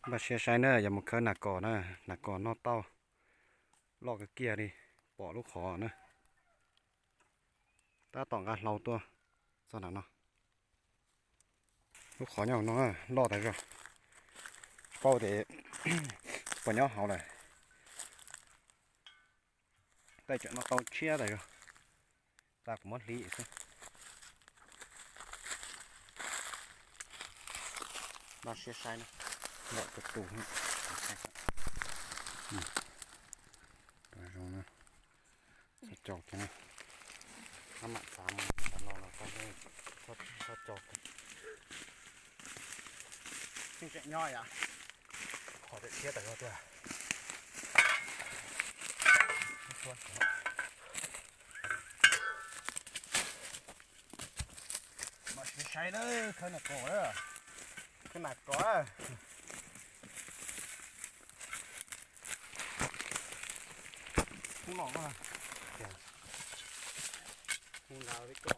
Npaj siab saib na, yuav mus khawb nas kos na, nas kos noj tauj loj kawg kiag li, pom lub qhov na. Tab tom nqa hlau tuaj txog nram no. Lub qhov nyob hauv no loj tas zog, paub tias puas nyob hauv lawm. Tej tseem noj tauj tshiab tas zog, tas kuv muab hliv xwb. Npaj siab saib na, lom tus tus. Zoo na, txhob cau kiag na, maj mam xav mus tas no los txhob cau. Tseem nyob yam, qhov tseem tshiab tas zog tiag. Mam siab saib na, khawb nas kos, khawb nas kos. Hnub no, hnub no peb koj,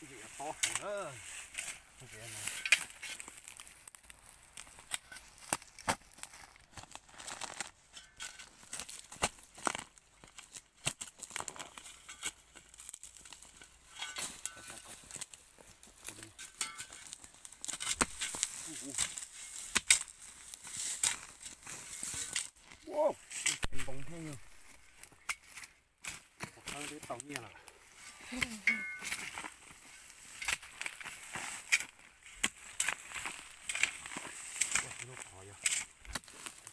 ntsia pob heev na, ntsia no. Npoo thiab, qhov khawb twb tau nyiaj lawm. Lub qhov yog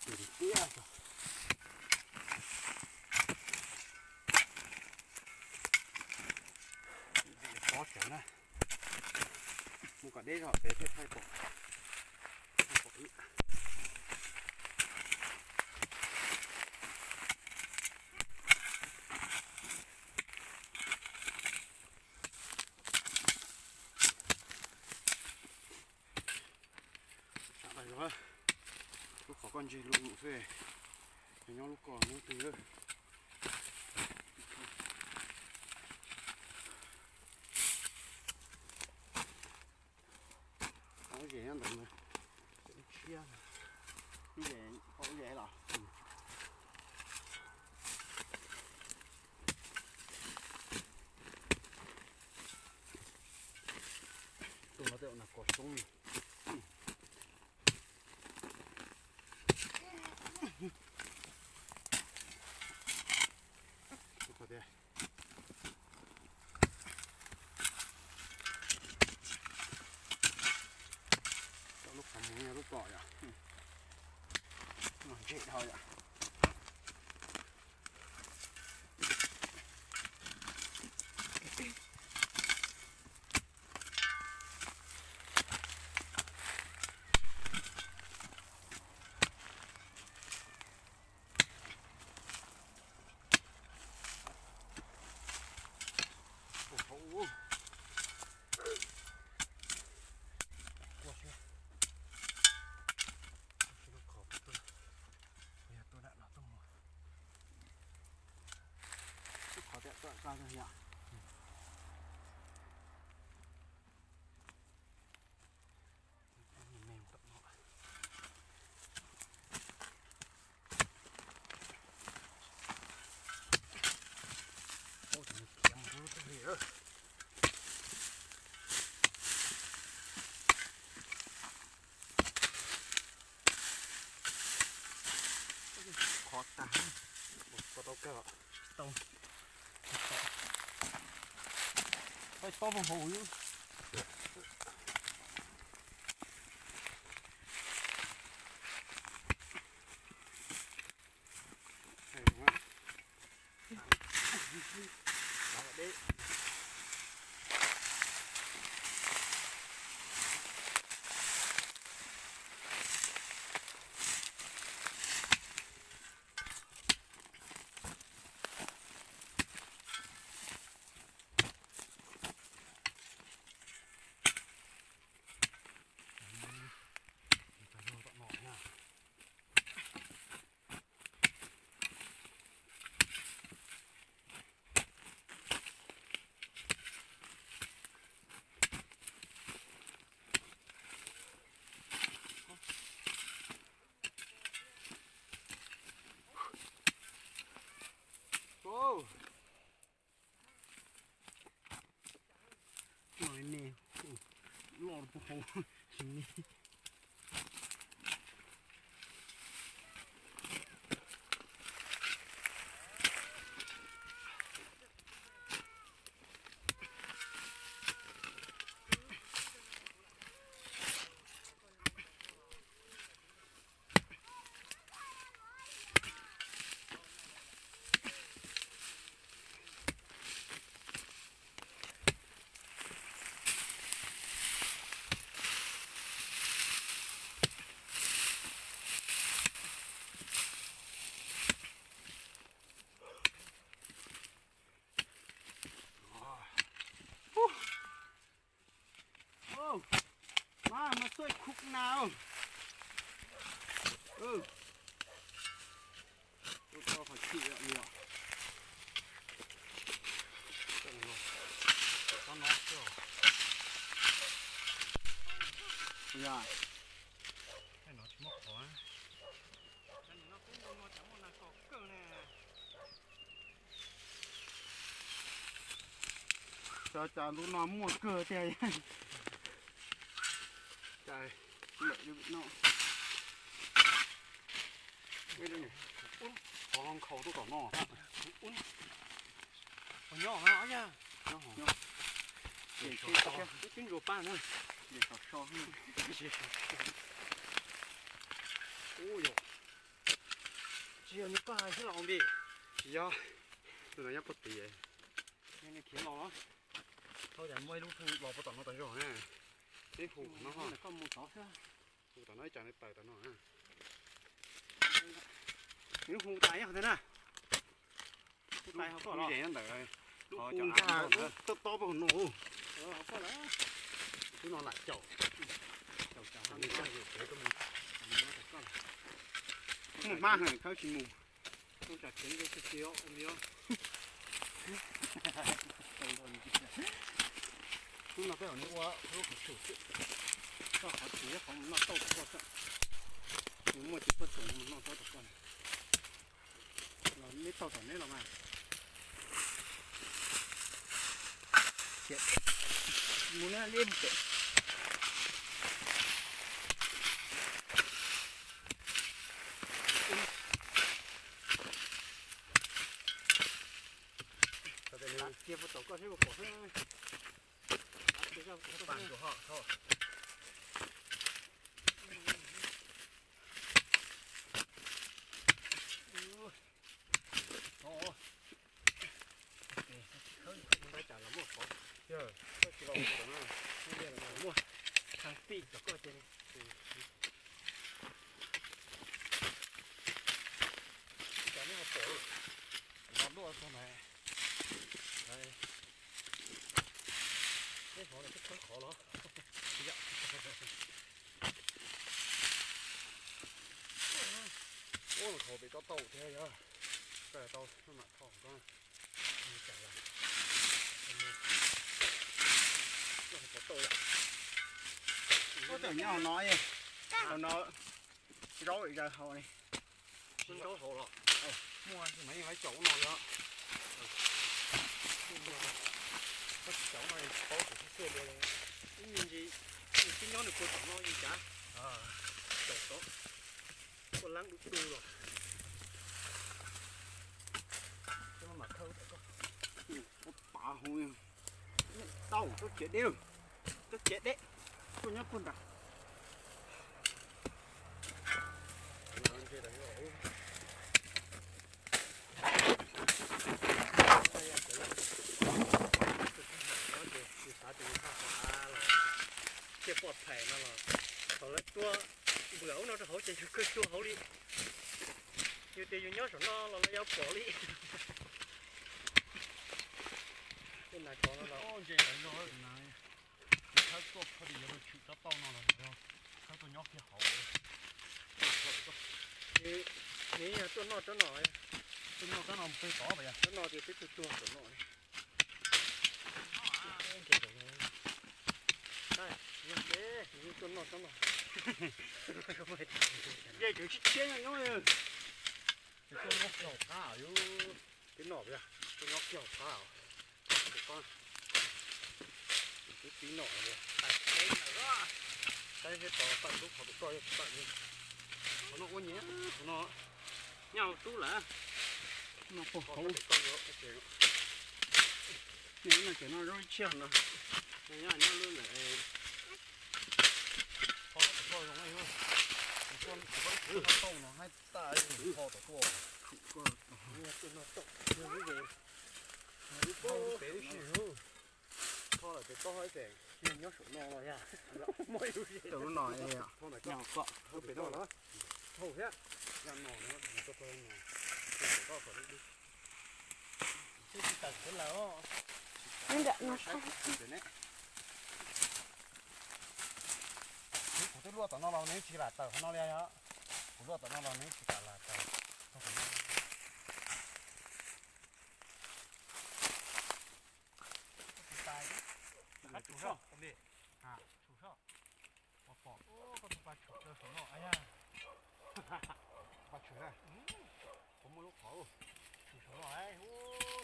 tiag tiag, pob tsawv na. Mus kom deb zog pem thiaj thaij pom. Lub qhov koj ntseg lub num xwb, nyob lub ko nyob twg. Lub zes nyob ntawd, lub zes, lub zes los. Tus no tej zaum nas kos soob li. Tus qhov tias, lub qhov muag yog lub kom yom, no ntseg dhau yom. Qhov tias tuaj kaj yom. Qhov tag, tau kawg, tau, tau pob hauv. Hauv tsis me. Mas mas xuaj khub na. Lub tau qhov chim li os. Yog. Cas cas ntu no muaj kawg tiag. Cas lawm no. Qhov nkhaus tuaj tom no. Qhov nyob os yaj. Nyob hauv. Twb ntsuas paj na. Ub yog. Tsis yog nws paj xwb los npis. Tsis yog. Tus no nyob puag tid. Nws khiav los los. Thaum cas muaj ib lub pheej los puag tom no tas zog na. Peb hu no ho. Koj mus tod xwb. Hu tom no ib co nws tawm tom no. Nws hu tais nyob qhov twg na? Hu tais hauv koj los? Ntawd. Lub hu ntag, tob tob puag no. Lub no lam caum. Caum caum. Muaj hmab heev khawb tsis mus. Ua cas khiav nce tsis tsis os. Hnub no peb mam li ua lub qhov tsum xwb, txog qhov tsis yog qhov mus noj tauj tom koj xwb. Nws muaj tsis puag txoom mus noj tauj tom koj. Los neb taug tom neb los mas. Mus na, neb mus pem. Cia puag tom koj seb puas pom xwb. Pas ntsuas ho tho. Ntawd cas los muaj qhov, koj tsis los ua tom no, muaj khang pij tom koj ces. Cas neb ho pom los duaj txog na. Neb hov no twb khab qhov los. Ua los thaum pem tau tau thiab yog. Koj tau mam tho koj. Ua tawm nyob hauv no, hauv no zaub zaws hauv li. Zaub hauv los? Muaj mas yeej laiv caum ub no li os. Koj tsis caum no tsis paub kuv xwb xwb li. Ib me ntsis, ib nyob nws puag tom no li cas. Caum tod, puag leeb dub dub los. Ua pav hauv, tau tsob txiav deb, tsob txiav deb, tuaj nyob puag nrad. Xav tias yus noj qhov av los thiaj pom phais no los thaum lawv tua npwam ub no rau hauv ces yus kawg cuag hauv li. Yus tias yus nyob saum no los lawv yuav pom li. Tej nas kov no los ntses lawv zog na. Khawb tuaj phob dis yuav luag tshwm tsob tauj no los yog khawb tuaj nyob kiag hauv. Nws yog tuaj noj tsob no, tuaj noj tsob no pem tod pas yog tsob no ces twb tuag tuag saum no. Nce, nws tuaj noj tsob no. Nce kwv tshiab tshiab nyob nyob. Tuaj nyob kiag hauv qab yus. Twb noj pas yog tuaj nyob kiag hauv qab os. Tiv tiv no, saib seb tau tawm lub qhov tus koj yog tawm li. Qhov no ua nyias, qhov no nyaj tub lawm. No pom qhov tus koj yuav ua ces, no ces no zoo ib tshiab no. Nyob nyob lub ntawm, qhov tus koj zoo, tus koj tus koj tau no haib tas, qhov tus koj, tus koj tau no, lub pem ib si. Tho lawm ces tob hais tias nyob saum no los yog muaj ib lub zes. Tau lub no, tho ntawm koj, lub pem no los, thaum thiab, yog no, tau tau no, tau kom dub dub. Twb tsis tawm kiag lawm. Saib kuv tsis tawm ne. Kuv twb luaj tom no los nws tsis lam tawm qhov no li yog. Kuv luaj tom no los nws tsis kam lam tawm. Tshum soj, tshum soj. Pom, koj tus pas tshum rau saum no, a yog. Pas tshum na, puas muaj lub qhov? Tshum saum no,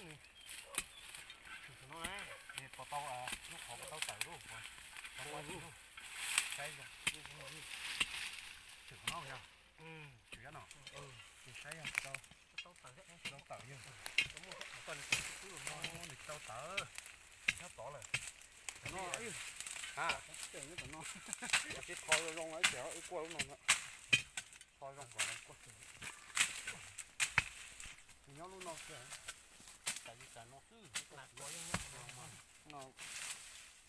nws, tshum saum no, nws puas tau, lub qhov puas tau tawm lub, puas tau tawm lub, saib zoo. Tshum saum no yog, tshum no, ces saib yog tau, tau tawm yog, nws tau tawm, nws tsis tau tawm lawm. No, a, tsis tho zoo zoo, wb kuaj lub no na. Tho zoo kom kuaj. Nws nyob lub no xwb. Tam li tas no xwb. No,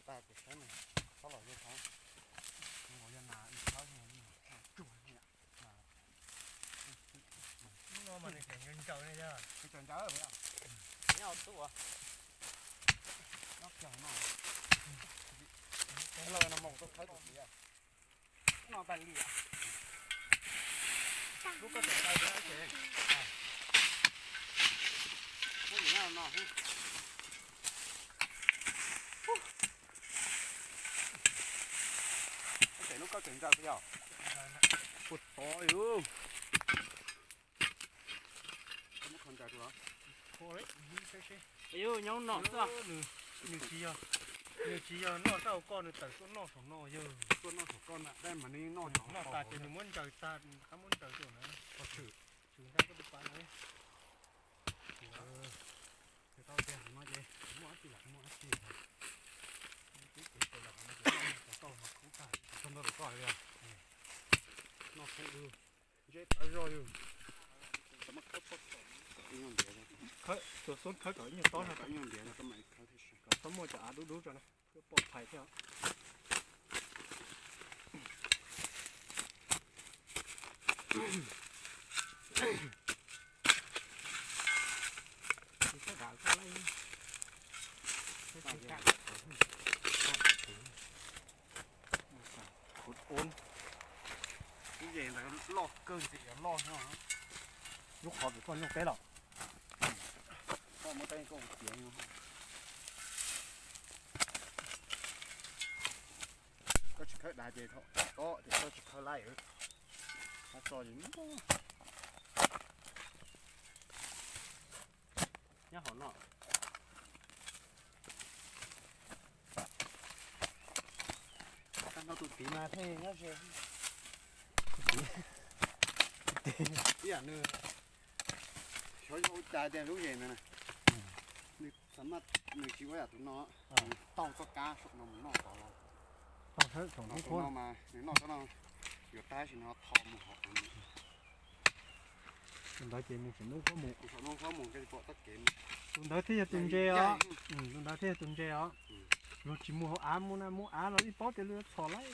tas ces saib nws, txhob los zoo qhov. Nws yog nas ib thawb, tsuag. No mas nws tseem ncaws ncaws ne yog. Nws tseem ncaws, nyob tub, nyob kiag no. Los no mus tau khawb tus txiv. No tas li. Lub koj tseem ncaws thiab ces, lub no xwb. Tes lub koj tseem ncaws yog. Puas tod li. Nyob no xwb. Nws tsis yog, nws tsis yog noj sab hauv koj, nws tawm tuaj noj saum no yog. Tuaj noj saum koj na, dab mas nws noj, noj tas ces nws muab ncaws tag, qab muab ncaws tuaj na. Tshwm ntag koj tus pas no. Tsis tau tias no ces muaj dab tsi los muaj dab tsi. Twb ces tes los no ces tau tau ho khub tag, tau ntau tau koj li. Noj khub ub, ntseb tawv zog yug. Khawb, tus xub khawb kom ib nyuag tob no, ib nyuag ntiav no, kom muaj cov av dub dub tso na, poj phais thiab. Lub zes ntawd loj kawg ntxiv, loj no. Lub qhov pem koj nyob peb los? Koj muab teeb koj tiav. Koj tsis khawb dav ces thaum tob ces koj tsis khawb laij. Tso es nyob hauv no. Tag nrho tus txiv mas thiaj nyob ze. Ib yam nws xyov yog ua cas tias lub zes ntawd na, nws txawm maj, nws tsis ua yam tus no, nws taug txoj kab saum no mus noj tod los. Tus no mas nws noj tod no, yuav tab sis nws ho tho mus hauv. Tus ntawd ces nws saum nruab nqhuab mus, saum nruab nqhuab mus ces pom txoj kev mus. Tus ntawd thiaj yog tus ntse os. Tus ntawd thiaj yog tus ntse os. Luag tsis mus hauv av mus na, mus av los ib paub tias luag yuav txhom lawm,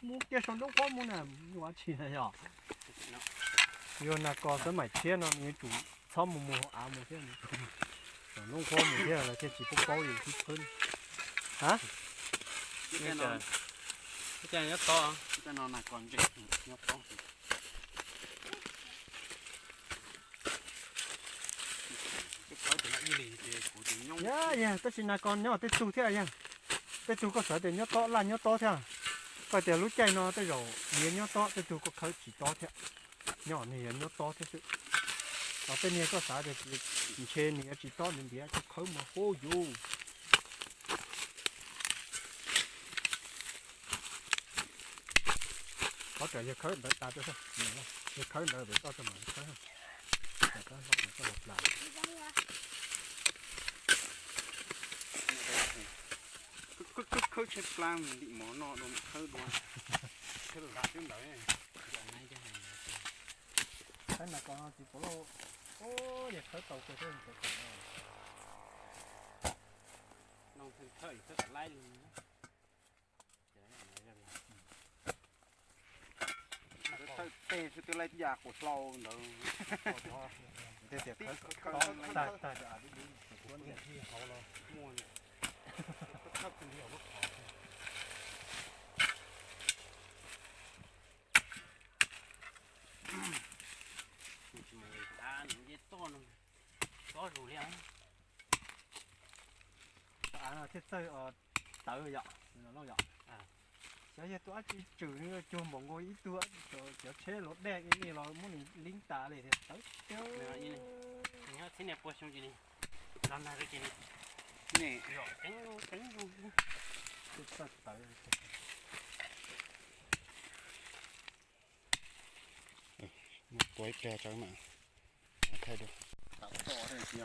mus kiag saum nruab nqhuab mus na, ua tsi yog. Yog nas kos xab maim tshiab no nws yuav tsum txhob mus mus hauv av mus thiab, saum nruab nqhuab mus thiab lawv thiaj tsis paub paub yus sib pheeb. Ha? Ib co nyob tob, ib co no nas kos ntse nyob tob. Yog, yog, tab sis nas kos nyob tej tug thiab yog. Tej tug koj xav tias nyob tob laj nyob tob thiab. Koj tias lub caij no tej zaum nyiav nyob tob, tej tug koj khawb tsis tob thiab. Nyob nws yuav nyob tob thiab xwb. Los tej niag koj xav tias ntshe nws yuav tsis tob nws ntiav koj khawb mas huj yus. Yawg khawb ntawd tas, yawg khawb ntawd pem toj tso mam khawb. Khawb tshaib plab ntim mov noj dua, khawb dua. Khawb ntawd. Khawb na ko tsis pom lauj. Yawg khawb tau kawg thiab. Noo thawj khawb, khawb tau laib li. Thawj tej xwb twb laib ya quas hlau ntawd. Thiaj txawj tawv yom, yog tus dab tsi tswm cuag npaum nkaus ib tug cov tsheb los dej li los muab nws lib tas li thiab tawv. Txhib niag pua xyoo ces los nag ces txawj tawv. Tua ib pliag tso mas.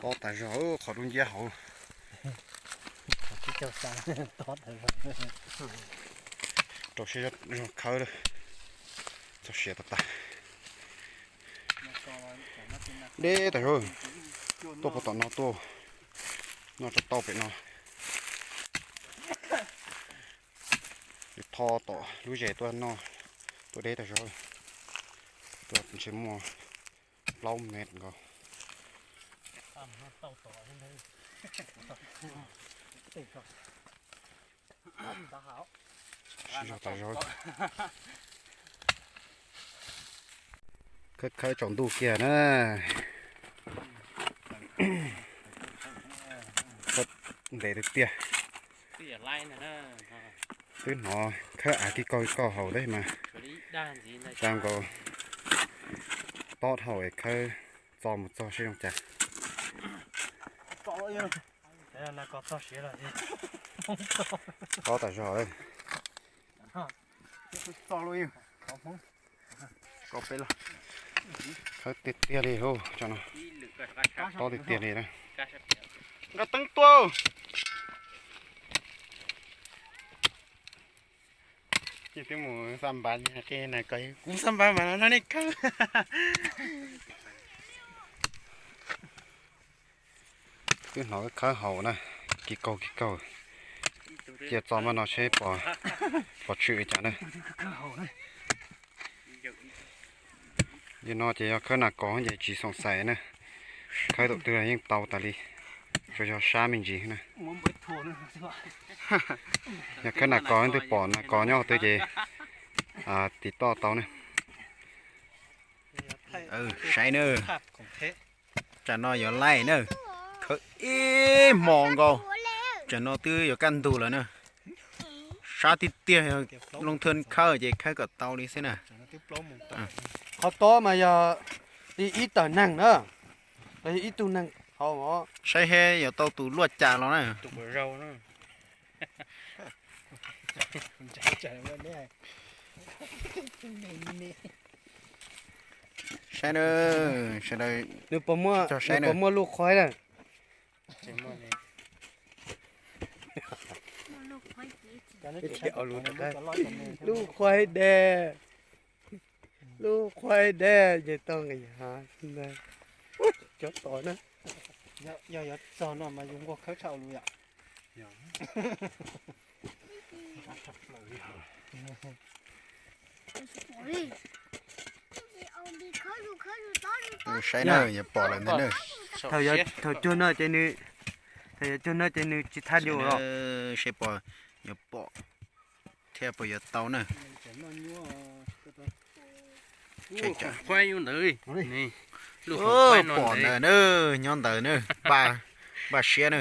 Tob tas zog qhov dub nciab hauv. Rau siab zog khawb, txog siav tas tas. Deb tas zog, tuaj puag tom no tuaj, noj tso tau pem no. Tho tom lub zes tuaj noj, tuaj deb tas zog, tuaj ntshe muaj plaub mev nkaus. Sib zog tas zog. Khawb khawb tsaus ntuj kiag na. Ntev tiag tiag. Twb hnov khawb av kig kaug kig kaug hauv thiab mas, xav nkaus tob dhau es khawb txo mus txog seb zoo cas. Tob tas zog. Khawb tiag tiag li hu tso no. Tob tiag tiag li na. Nqa teeb tuaj. Ces twb mus xa npav qi na ko, kuv xa npav mas no nej khawb. Twb hnov khawb haus na, kis kaug kis kaug. Cia txo maj no seb pom tshwm li cas na. Yog no ces yog khawb nas kos ces tsis xoom xais na. Khawb thaum twg los yeej tau tas li, tsuas yog sab me ntsis na. Yog khawb nas kos leej twg pom nas kos nyob qhov twg ces tiv toj tau na. Saib na. Tsam no yuav laij na, khawb ib hmos nkaus, tsam no twb yuav kaj ntug lawm na. Sab tiag tiag, loo thwj khawb ces khawb kom tau li xwb na. Qhov tob mas yog li ib tawm neeg na, los yog ib tug neeg haus. Saib seb yuav tau tus luaj cas los na. Saib na, sawv daws. Nws puas muaj, nws puas muaj lub qhuaib na? Lub qhuaib dej, lub qhuaib dej ces tau nqis hav ntag. Cov tos na. Yog yuav txog no mas yus nquag khawb tshaj ua lus yom. Saib na, yuav pom lawm ntag na. Thaum cuag no ces nws, thaum yuav cuag no ces nws tsis thaj li los. Seb puas yuav pom thiab puas yuav tau na. Pom ntawd na, nyob ntawd na, npaj siab na.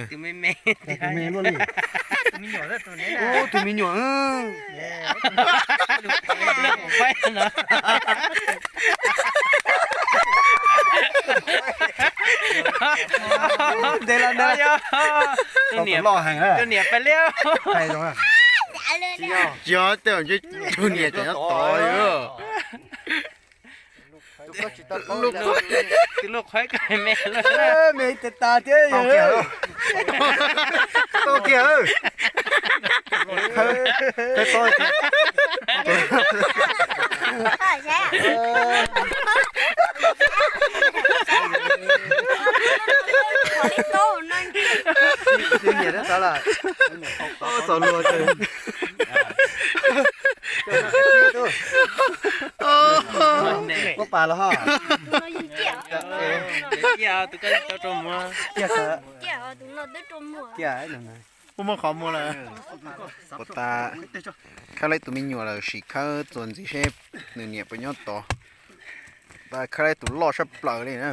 Tus me nyuam. Ntev los ntawd. Tus niam pais liab. Tsis yog, tus niam ces nyob tod. Koj tsis tau paub. Tus lub qhov koj me lawm. Me tes tas thiab yog. Tau kiag. Txaus luag. Koj pas los ho. Tus koj tau rau muag. Ua muaj qhov muag lawm. Puas tas khawb laib tus me nyuam lawm, sim khawb txuas ntxiv seb nws niam puas nyob tod. Tas khawb laib tus loj sab plaws li na.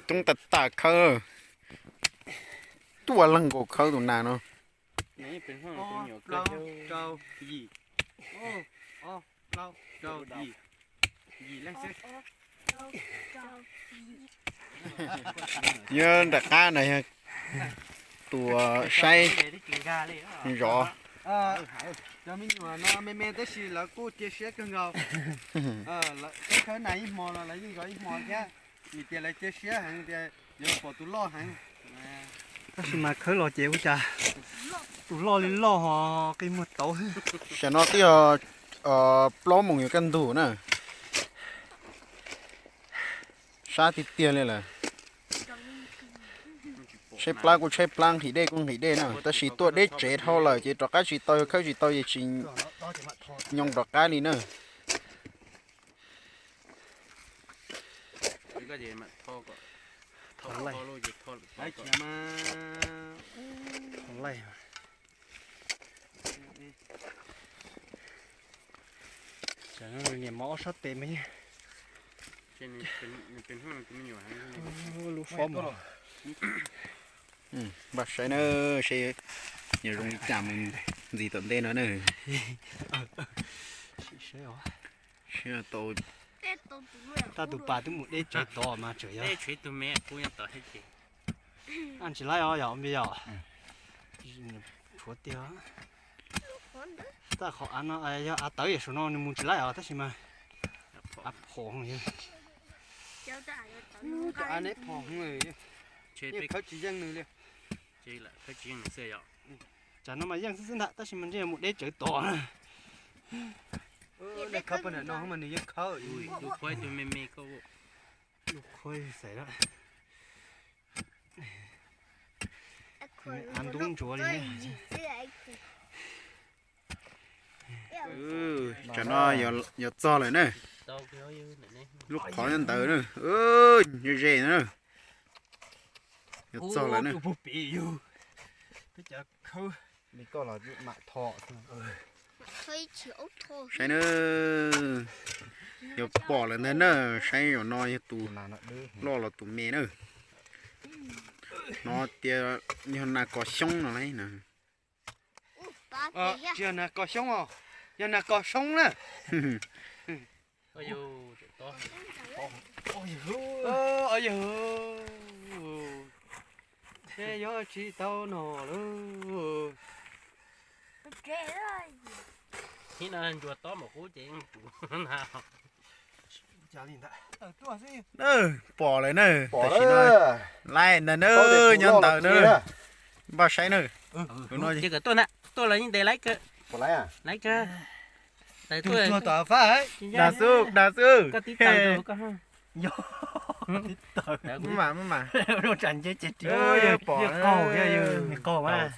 Coob tas tas khawb. Tuaj leej nkaus khawb tus nas no. Yog nram qab na yog tus saib zov. Cov me nyuam no me me tab sis lawv kuj cia siab kawg nkaus. Peb khawb nas ib hmo los lawv yeej zov ib hmo thiab, vim tias lawv cia siab heev tias yuav pom tus loj heev. Tab sis mas khawb los ces ua cas tus loj li loj ho qi muag tauv. Tam no twb yog plaub moos yuav kaj ntug na. Sab tiag tiag li lawm. Tshaib plab kuj tshaib plab, nqhis dej kuj nqhis dej na, tab sis tuaj deb tsev dhau lawm ces rov qab tsis tau, yog khawb tsis tau ces tsis nyoo rov qab li na. Niam mov ob sab tes mas yeej lub fob mos. Npaj saib na, seb nws zoo li cas mus ntxiv tom ntej no na. Seb tau. Tag tus pas twb mus deb tsawv tod mas tseem yog. Tsis laib os yom, npia yom. Tshuav tiag. Tag qhov av no yog av tawv yam saum no nws mus tsis laib os, tab sis mas av phom. Av neb phom, yeej khawb tsis yeej nws li. Tsam no mas yeej xwb xwb ntag, tab sis mas ntshe mus deb tsawv tod. Khawb poj niam no mas nws yeej khawb. Lub khuab tus me me koj. Lub khuab xaiv lawm. Av ntub ntsuav li. Tsam no yuav txog lawm na. Lub qhov nyob ntawd na. Ze na. Yuav txog lawm na. Saib na, yuav pom lawm ntag na, saib zaum no yog tus loj los tus me na. No tias yog nas kos xyoob no lauj. Tsis yog nas kos xyoob os, yog nas kos xyoob na. Yog tsis tau no lawm. Ib no ncua tob npaum qub ces yeej pom lawm na, tam sim no. Laib ntawd na, nyob ntawd na. Npaj saib na. Tuaj los yeej ntes laib kawg. Laib kawg. Dag xwb, dag xwb. Koj tib taw rau koj. Maj mam, maj mam. Pom qaug, qaug mas.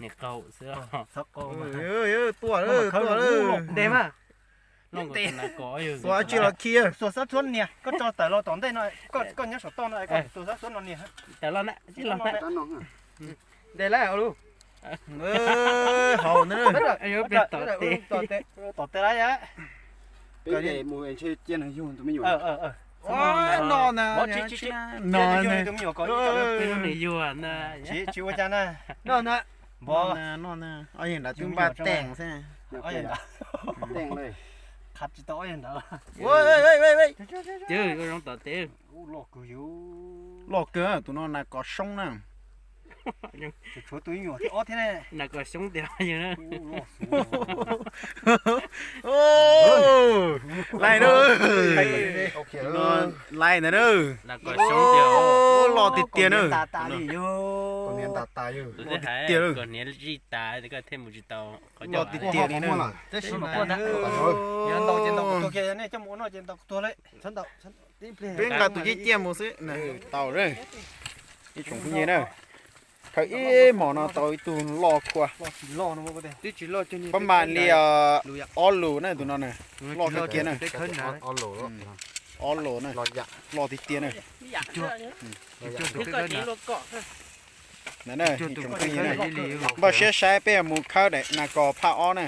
Nws qaug xwb. Tuaj, tuaj. Ntes mas. Xuas tsis los khi. Xuas xab txhuab niag, koj tso tawm los tom ntej no, koj nyob saum toj no, xuas xab txhuab no niag. Ntes lawm. Hauv ntawd. Tom tes lawm. Ntshe cia nws yug tus me nyuam. No na, no na. Tsis ua cas na. No na, no na. Ob yawg nrad twb npaj teej xwb. Teej li. Qhav tsis tau ob yag ntawd. Ua zoo tom teb. Loj kawg, tus no nas kos soob na. Tshuav tus ib nyuam thiab ob thiab ne. Nas kos soob tiag yog na. Laiv na. Laiv ntawd na. Loj tiag tiag na. Loj tiag tiag li. Loj tiag tiag li na. Peb nqa tus ciaj ciaj mus xwb. Tau, ib tsoom phooj ywg na. Khaws ib hmos no tau ib tug loj khuav. Pab mam li ob lus na tus no na. Loj tiag tiag na. Ob lus na. Loj tiag tiag na. Npaj siab saib peb yuav mus khawb daim nas kos phaj ob na.